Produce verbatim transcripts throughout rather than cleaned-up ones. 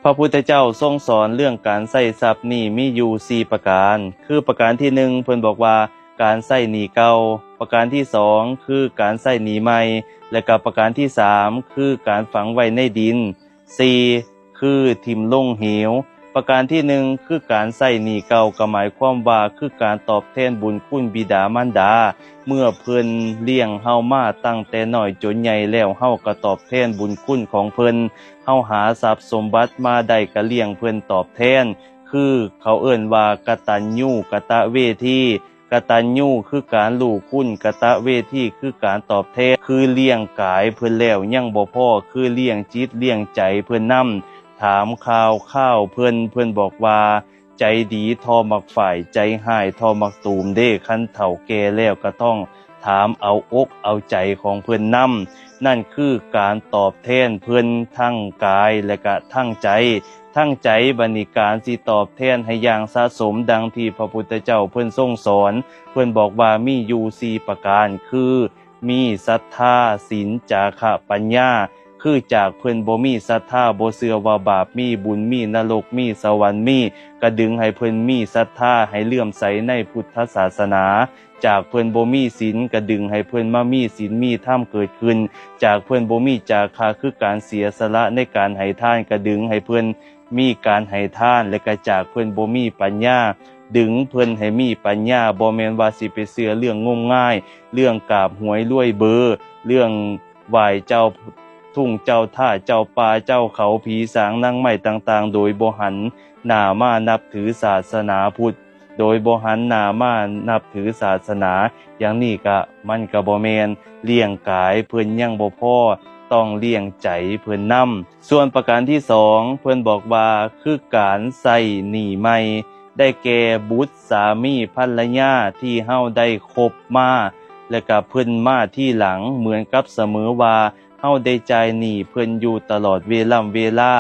พระพุทธเจ้าทรงสอนเรื่องการใช้ทรัพย์นี่มีอยู่สี่ประการ คือประการที่หนึ่ง เพิ่นบอกว่าการใช้หนี้เก่า ประการที่สอง คือการใช้หนี้ใหม่ และก็ประการที่สาม คือการฝังไว้ในดิน สี่ คือถิ่มลงเหว ประการที่หนึ่ง คือการใช้หนี้เก่า ก็หมายความว่าคือการตอบแทนบุญคุณบิดามารดา เมื่อเพิ่นเลี้ยงเฮามาตั้งแต่น้อยจนใหญ่แล้ว เฮาก็ตอบแทนบุญคุณของเพิ่น เฮาหาทรัพย์สมบัติมาได้ก็เลี้ยงเพิ่นตอบแทน คือเขาเอิ้นว่ากตัญญูกตเวที กตัญญูคือการรู้คุณ กตเวทีคือการตอบแทน คือเลี้ยงกายเพิ่นแล้วยังบ่พอ คือเลี้ยงจิตเลี้ยงใจเพิ่นนำ ถามข่าวคราวเพิ่น เพิ่นบอกว่า ใจดีท่อหมากฝ้าย ใจฮ้ายท่อหมากตูมเด้ คันเฒ่าแก่แล้วก็ต้องถามเอาอกเอาใจของเพิ่นนำ นั่นคือการตอบแทนเพิ่นทั้งกายและก็ทั้งใจ ทั้งใจ บัดนี้การสิตอบแทนให้อย่างสะสมดังที่พระพุทธเจ้าเพิ่นทรงสอน เพิ่นบอกว่ามีอยู่สี่ประการ คือ มีศรัทธา ศีล จาคะ ปัญญา คือจากเพิ่นบ่มีศรัทธา บ่เชื่อว่าบาปมี บุญมี นรกมี สวรรค์มี ก็ดึงให้เพิ่นมีศรัทธา ให้เลื่อมใสในพุทธศาสนา จากเพิ่นบ่มีศีล ก็ดึงให้เพิ่นมามีศีลมีธรรมเกิดขึ้น จากเพิ่นบ่มีจาคะ คือการเสียสละในการให้ทาน ก็ดึงให้เพิ่น มีการให้ทาน และก็จากเพิ่นบ่มีปัญญา ดึงเพิ่นให้มีปัญญา บ่แม่นว่าสิไปเชื่อเรื่องงมงาย เรื่องกราบหวยรวยเบอร์ เรื่องไหว้เจ้าทุ่งเจ้าท่าเจ้าป่าเจ้าเขา ผีสางนางไม้ต่างๆ โดยบ่หันหน้ามานับถือศาสนาพุทธ โดยบ่หันหน้ามานับถือศาสนา อย่างนี้ก็ มันก็บ่แม่น เลี้ยงกายเพิ่นยังบ่พอ ต้องเลี้ยงใจเพิ่นนำ ส่วนประการที่สอง เพิ่นบอกว่าคือการใช้หนี้ใหม่ ได้แก่บุตรสามีภรรยาที่เฮาได้คบมา และก็เพิ่นมาทีหลัง เหมือนกับเสมอว่าเฮาได้จ่ายหนี้เพิ่นอยู่ตลอดเวล่ำเวลา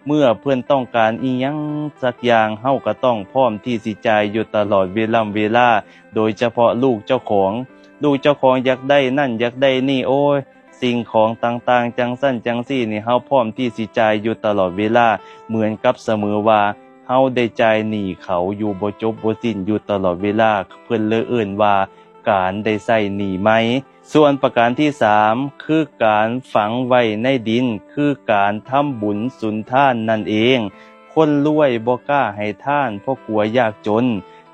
เมื่อเพิ่นต้องการอิหยังสักอย่าง เฮาก็ต้องพร้อมที่สิจ่ายอยู่ตลอดเวล่ำเวลา โดยเฉพาะลูกเจ้าของ ลูกเจ้าของอยากได้นั่นอยากได้นี่ โอ้ย สิ่งของต่างๆ จั่งซั้นจั่งซี้นี่ เฮาพร้อมที่สิจ่ายอยู่ตลอดเวลา เหมือนกับเสมอว่าเฮาได้จ่ายหนี้เขาอยู่บ่จบบ่สิ้นอยู่ตลอดเวลา เพิ่นเลยเอิ้นว่าการได้ใช้หนี้ใหม่ ส่วนประการที่สาม คือการฝังไว้ในดิน คือการทำบุญสุนทานนั่นเอง คนรวยบ่กล้าให้ทานเพราะกลัวยากจน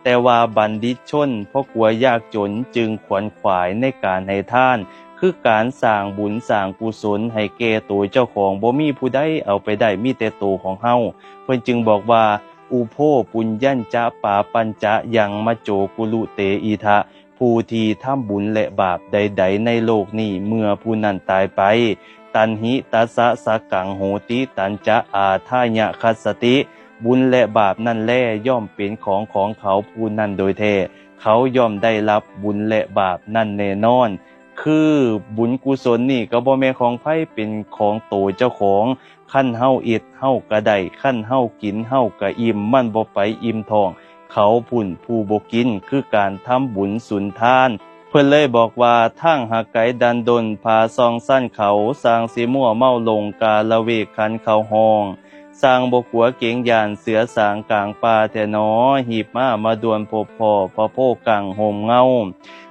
แต่ว่าบัณฑิตชนเพราะกลัวยากจนจึงขวนขวายในการให้ทาน คือการสร้างบุญสร้างกุศลให้แก่ตัวเจ้าของ บ่มีผู้ใดเอาไปได้ มีแต่ตัวของเฮา เพิ่นจึงบอกว่า อุโภปุญญัญจะปาปัญจะยังมะโจกุลุเตอิทะ ผู้ที่ทำบุญและบาปใดๆ ในโลกนี้ เมื่อผู้นั้นตายไป ตัณหิตัสสะสักกังโหติ ตัญจะอาทายะคัสสติ บุญและบาปนั่นแลย่อมเป็นของของเขาผู้นั้นโดยแท้ เขาย่อมได้รับบุญและบาปนั่นแน่นอน คือบุญกุศลนี่ก็บ่แม่นของไผ เป็นของโตเจ้าของ คันเฮาเฮ็ดเฮาก็ได้ คันเฮากินเฮาก็อิ่ม มันบ่ไปอิ่มท้องเขาพุ้นผู้บ่กิน คือการทำบุญสุนทาน เพิ่นเลยบอกว่า ทางหากไกลดันด้น ผาส่องชันเขา ส่างสิมัวเมาหลง กาละเวกขันเขาฮ้อง ส่างบ่กลัวเกรงย้าน เสือสางกลางป่าแท้หนอ หีบมา มาด่วนพบพ้อ พระโพธิ์กั้งโฮมเงา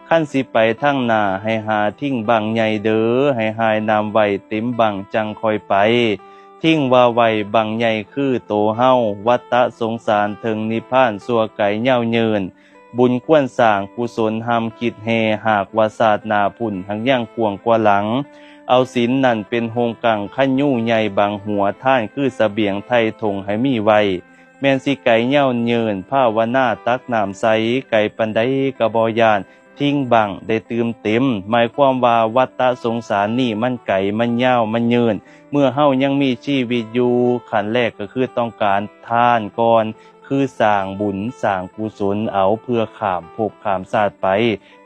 คันสิไปทางหน้า ให้หาทิ้งบั้งใหญ่เด้อ ให้หายน้ำไว้เต็มบั้งจั่งค่อยไป ทิ้งว่าไว้บั้งใหญ่คือโตเฮา วัฏฏะสงสารเทิงนิพพาน ชั่วไกลยาวเยิน บุญควรสร้างกุศลห้ามคิดแห่ หากว่าชาติหน้าพุ้นหากยังกว้างกว่าหลัง เอาศีลนั่นเป็นโฮมกั้ง คันยูใหญ่บังหัว ทานคือเสบียงไถ่ถงให้มีไว้ แม่นสิไกลยาวเยิน ภาวนาตักน้ำใส ไกลปานใดก็บ่ย้าน ทิ้งบั้งได้ตื่มเต็ม หมายความว่าวัฏฏะสงสารนี่มันไกล มันยาว มันเยิน เมื่อเฮายังมีชีวิตอยู่ ขั้นแรกก็คือต้องการทานก่อน คือสร้างบุญสร้างกุศลเอาเพื่อข้ามภพข้ามชาติไป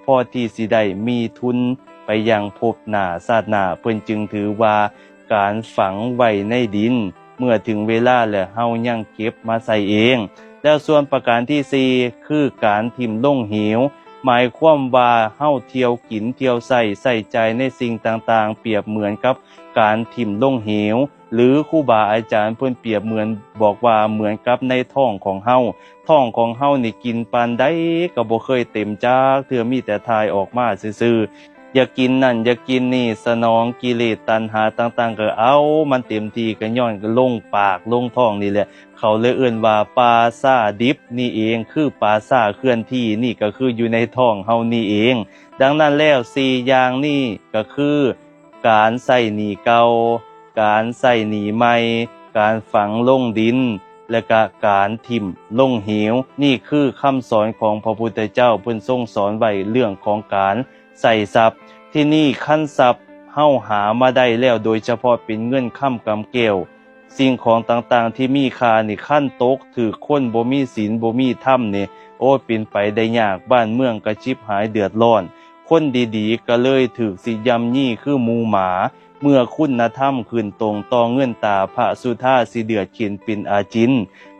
พอที่สิได้มีทุนไปยังภพหน้าชาติหน้า เพิ่นจึงถือว่าการฝังไว้ในดิน เมื่อถึงเวลาแล้วเฮายังเก็บมาใช้เอง แล้วส่วนประการที่สี่ คือการถิ่มลงเหว หมายความว่าเฮาเที่ยวกินเที่ยวใช้ ใช้จ่ายในสิ่งต่างๆ เปรียบเหมือนกับการถิ่มลงเหว หรือครูบาอาจารย์เพิ่นเปรียบเหมือน บอกว่าเหมือนกับในท้องของเฮา ท้องของเฮานี่กินปานใดก็บ่เคยเต็มจักเทื่อ มีแต่ถ่ายออกมาซื่อๆ อยากกินนั่นอยากกินนี่ สนองกิเลสตัณหาต่างๆ ก็เอามันเต็มที่ ก็ย้อนลงปากลงท้องนี่แหละ เขาเลยเอิ้นว่าป่าช้าดิบนี่เอง คือป่าช้าเคลื่อนที่นี่ก็คืออยู่ในท้องเฮานี่เอง ดังนั้นแล้วสี่อย่างนี้ก็คือ การใช้หนี้เก่า การใช้หนี้ใหม่ การฝังลงดิน และก็การถิ่มลงเหว นี่คือคำสอนของพระพุทธเจ้า เพิ่นทรงสอนไว้เรื่องของการใช้ทรัพย์ ที่นี่คันทรัพย์เฮาหามาได้แล้ว โดยเฉพาะเป็นเงินคำกำแก้ว สิ่งของต่างๆ ที่มีค่านี่ คันตกถืกคนบ่มีศีลบ่มีธรรมนี่ โอ้ย เป็นไปได้ยาก บ้านเมืองก็ชิบหายเดือดร้อน คนดีๆ ก็เลยถืกสิย่ำยีคือหมูหมา เมื่อคุณธรรมขึ้นตรงต่อเงินตรา พระสุธาสิเดือดเข็ญเป็นอาจิณ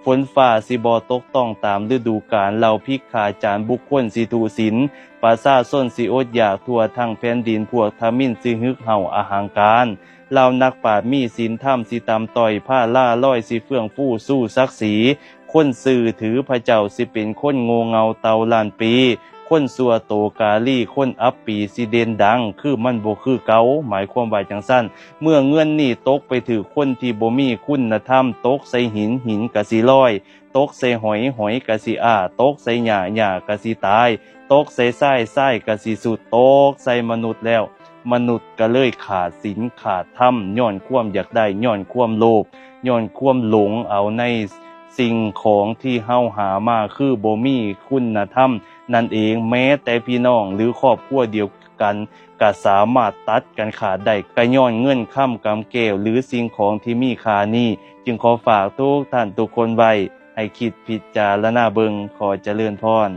ฝนฟ้าสิบ่ตกต้องตามฤดูกาล เหล่าภิกขาจารย์บุคคลสิทุศิล ประชาชนสิอดอยากทั่วทั้งแผ่นดิน พวกทมิฬสิฮึกเหิ้วอหังการ เหล่านักปราชญ์มีศีลธรรมสิต่ำต้อย ผ้าล่าลอยสิเฟื่องฟูสู้ศักดิ์ศรี คนซื่อถือพระเจ้าสิเป็นคนโง่เง่าเต่าล้านปี คนชั่วโตกาลี คนอับปีสิเด่นดัง คือมันบ่คือเก่า หมายความว่าจั่งซั้น เมื่อเงินนี่ตกไปถืกคนที่บ่มีคุณธรรม ตกใส่หิน หินก็สิลอย ตกใส่หอย หอยก็สิอ้า ตกใส่หญ้า หญ้าก็สิตาย ตกใส่ทราย ทรายก็สิสุด ตกใส่มนุษย์แล้ว มนุษย์ก็เลยขาดศีลขาดธรรม ย้อนความอยากได้ ย้อนความโลภ ย้อนความหลงเอาในสิ่งของที่เฮาหามา คือบ่มีคุณธรรมนั่นเอง แม้แต่พี่น้องหรือครอบครัวเดียวกันก็สามารถตัดกันขาดได้ ก็ย้อนเงินคำกำแก้วหรือสิ่งของที่มีค่านี้ จึงขอฝากทุกท่านทุกคนไว้ ให้คิดพิจารณาเบิ่ง ขอเจริญพร